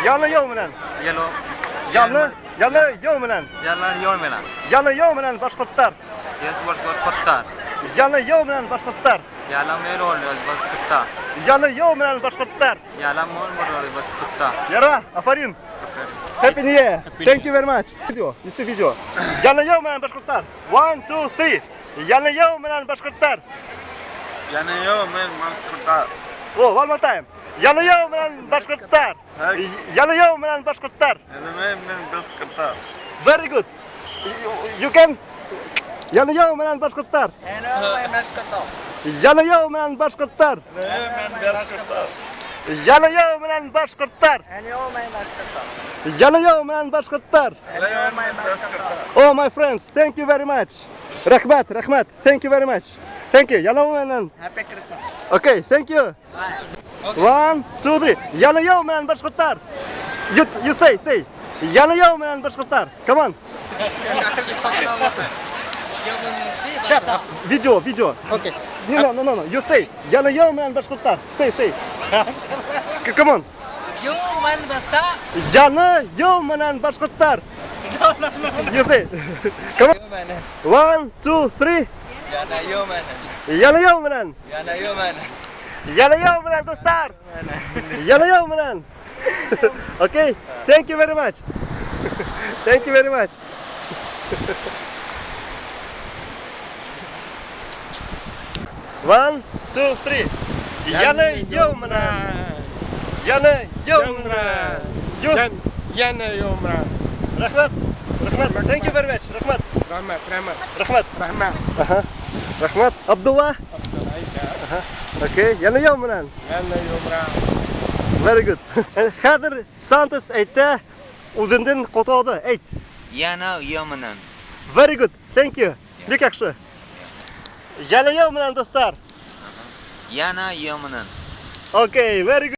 Яңы йыл менән. Yellow. Яңы йыл менән. Яңы йыл менән. Яңы йыл менән, башҡорттар. Yes, башҡорттар. Яңы йыл менән, башҡорттар. Яңы йыл башҡорттар. Яңы йыл менән, башҡорттар. Яңы йыл башҡорттар. Яра, афарин. Happy New Year. Thank you very much. Video, you see video. Яңы йыл менән, башҡорттар. 1, 2, 3. Яңы йыл менән, башҡорттар. Яңы йыл менән, башҡорттар. Oh, one more time. Яңы йыл менән, башҡорттар. Яңы йыл менән, башҡорттар. Яңы йыл менән, башҡорттар. Very good. You can. Яңы йыл менән, башҡорттар. Яңы йыл менән, башҡорттар. Яңы йыл менән, башҡорттар. Яңы йыл менән, башҡорттар. Oh, my friends, thank you very much. Рәхмәт, рәхмәт. Thank you very much. Thank you. Яңы йыл менән. Happy Christmas. Okay, thank you. 1, 2, 3. Яңы йыл менән, башҡорттар. You say, say. Яңы йыл менән, башҡорттар. Come on. Video, video. Okay. No, no, no, no. You say. Яңы йыл менән, башҡорттар. Say, say. Come on. Йыл баса. Яңы йыл менән, башҡорттар. You say. Come on. 1, 2, 3. Яңы йыл менән. Яңы йыл менән. Яңы йыл менән. Яңы йыл менән, дуҫтар. Яңы йыл менән. Okay, thank you very much. Thank you very much. 1, 2, 3. Яңы йыл менән. Яңы йыл менән. Яңы йыл менән. Рәхмәт. Рәхмәт. Thank you very much. Рәхмәт. Рәхмәт, рәхмәт. Рәхмәт. Рәхмәт. Ага. Рәхмәт. Абдулла. Okay, яңы йыл менән. Яңы йыл менән. Very good. Хәҙер Сантос әйтә, үҙеңдең ҡотлауҙы әйт. Яңы йыл менән. Very good. Thank you. Бик яҡшы. Яңы йыл менән, дуҫтар. Яңы йыл менән. Okay, very good.